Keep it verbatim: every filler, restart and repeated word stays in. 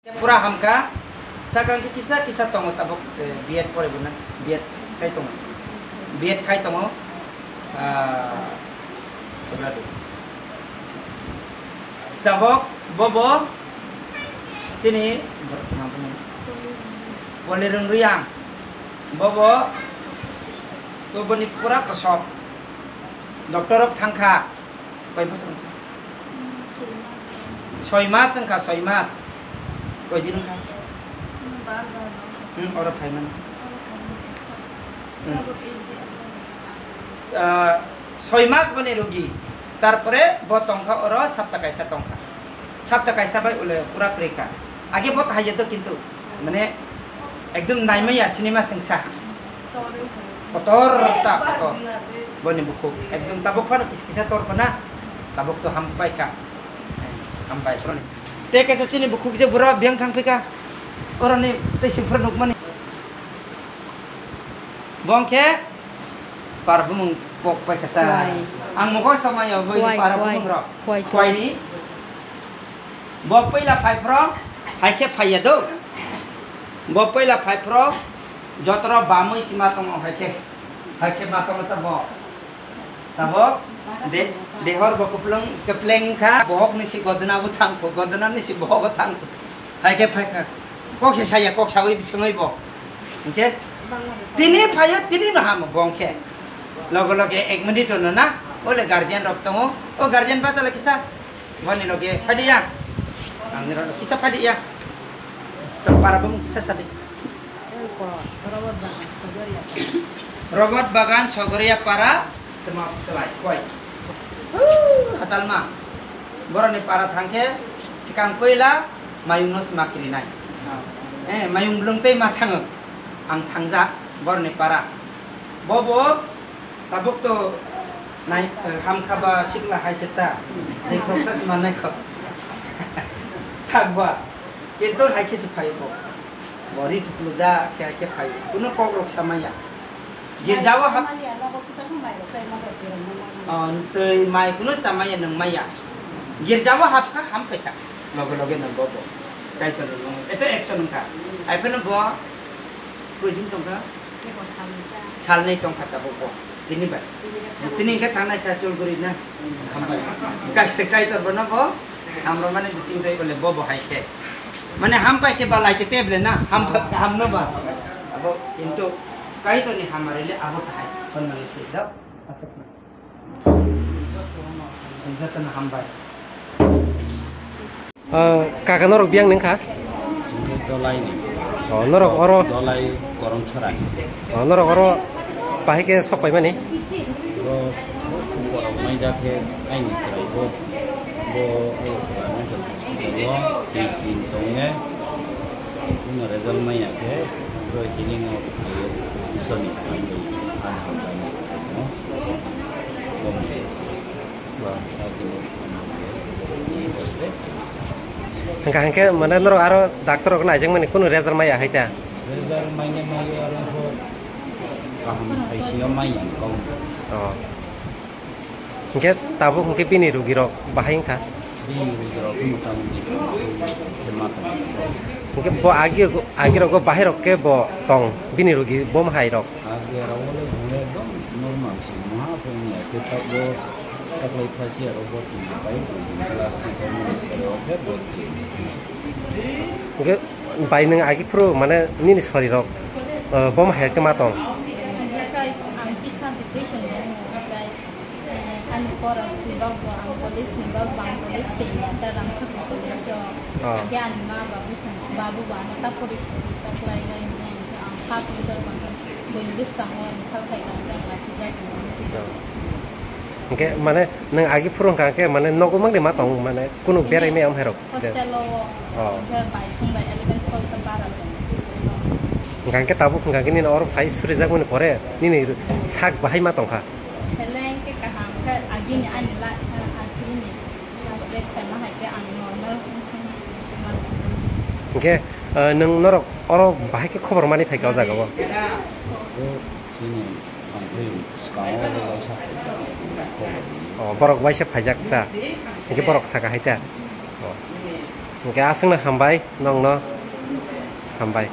Pura hamkha, sakang khe kisa kisa tongo tabuk, eh, B Ed poribuna, B Ed khai tongo, B Ed khai tongo, ah, sebla di. Tabuk bobo sini Polirung Riyang, bobo, boboni pura kosok, doctor rok thangkha. Koi bosor wngkha? Soi mas wngkha, soi mas. Koi din wngkha? Hmm, oro phaimani. Hmm. Ah, soi mas boni rugi. Tarpore bo tongkha oro sapta kaisa tongkha. Sapta kaisa bai ule pura prekha. Age bo kahai jeto kintu, mane, ekdom naimaya sinima sengsa. Kotor ta kotor. Boni bukhuk ekdom tabuk phano kisa kisa tor khna. Tabuk to hampai kha. Hampai. Te kaisa chini bukhuk je bura biyang thang phika. Oroni tei sipra nukmani. Bongkhe par bumung pok pai kha ta. Kwai. Ang mokol samaya bui Kwai, par kwai. Bumung rok. Kwai, kwai. Kwai ni. Bo puila phai phro, hai khe phai ya do. Bo puila phai phro, jotoro bamwi sima tongo hai khe. Hai khe ma tongo ta bo. Tabok, de, dehor bo kuplung, kepleng kha, bohok ni si godna bo thang kho, godna ni si bohok bo thang kho. Hai khe phai kha. Kok se saya, kok sawi bisingwi bo. Hingkhe, tini phai yo, tini no hamo bo hingkhe. Loge loge ek minute no na, ole guardian rok tongo. O guardian ba tala kisa. Boni loge phadi ya. Ang nirok kisa phadi ya. To para bumung kisa sadi. Robot Bagan Sogoria Para, temo kelai koi. Hachalma. Boroni para thangkhe sikang koila mayung no sma kirinai. Eh, mayung blung tei ma thango. Ang thangjak boroni para. Bobo Tabuk to nai, eh, hamkha ba sikla hai se ta. Hai khoroksa se manai kho. Thak ba. Kintu hai khe se phai bo. Bo ri thuklu ja khe hai khe phai. Kuno kok rok samaya. Girjao hap. Oh, tei mai kuno samaya nang maya. Girjao hap kha ham khe ta. Loge loge nang bo bo. Kaitor nang. Eto action wngkha. Hai phano bo. Koi din tongkha. Salnwi tongkha tabuk bo. Tini bai. Tini hwnkhe thangnai kha Cholguri na. Hambai. Kaisa Kaitor bono bo hamrwmani bising tei bole bo bo hai khe. Mane hampai khe ba lai khe table na. Ham, hamno ba. Abo kintu Kaitorni hamari le abo thai. Honnani se do. Jotono hambai. Ah, kaka norok biyang nungkha? Chwngkhe Dolai ni. Oh, norok oro? Dolai Korongchora ni. Oh, norok oro bahai khe sok paimani? Oro borok maijak khe aini chwrai bo, bo mental hospital o tris din tongya. Bini result maya khe bro tini no Isor ni phan bai ani hamjakma. Hwnkha hwnkhe mane norok aro doctor rok naijakmani kunu result maya hai ta? Result maina maya aro kho kaham khaisio maya kau. Oh. Hwnkhe tabuk hwnkhe bini rugi rok bahai wngkha? Bini rugi rok motamoti khe ma tong. Hwnkhe bo agi, agi rogo bahai rok khe bo tong bini rugi bo hai rok? Agi rok le bung le ekdom normal se maha phung ya khe tabuk. Taklai phasia rok bo twi bai twi glass ni tongmani pore o khe bo twi. Hwnkhe bai nwng agi phuru mane nini sori rok, eh, bom hai khe ma tong? Hwnkhe khe ang biskanti twi swngo, omohai, eh, ani pora si bagbo ang college ni bagbo ang college paiya ta Ramkhakni college o. Oh. Hwnkhe ani ma babu song babu bo ano ta pori si ta kwlai rai hwnwi hwnkhe ang kha phuru jak mano. Buini bwskango ani sal phai kha hwnkhe ang lachijak. Oh. Hwnkhe mane nwng agi phuru wngkha hwnkhe mane nogo mangni ma tong mane kunu berai maya wngkha rok? Hostel o. Oh. Hwnkhe bai song bai eleven twelve khe bara tong. Hwnkha hwnkhe tabuk hwnkha hwnkhe nini oro phai surijakmani pore nini sak bahai ma tongkha? Hwnkhe kaham khe agini ani la, agini. Hwnkhe, eh, nwng norok oro bahai khe khobor mani phaikha o jaga o? Chini ang tei swkango waisa phaikha khobor. Oh, borok waisa phaijak ta? Hwnkhe borok saka hai ta? Oh. Hwnkhe aswkno hambai nokno, hambai.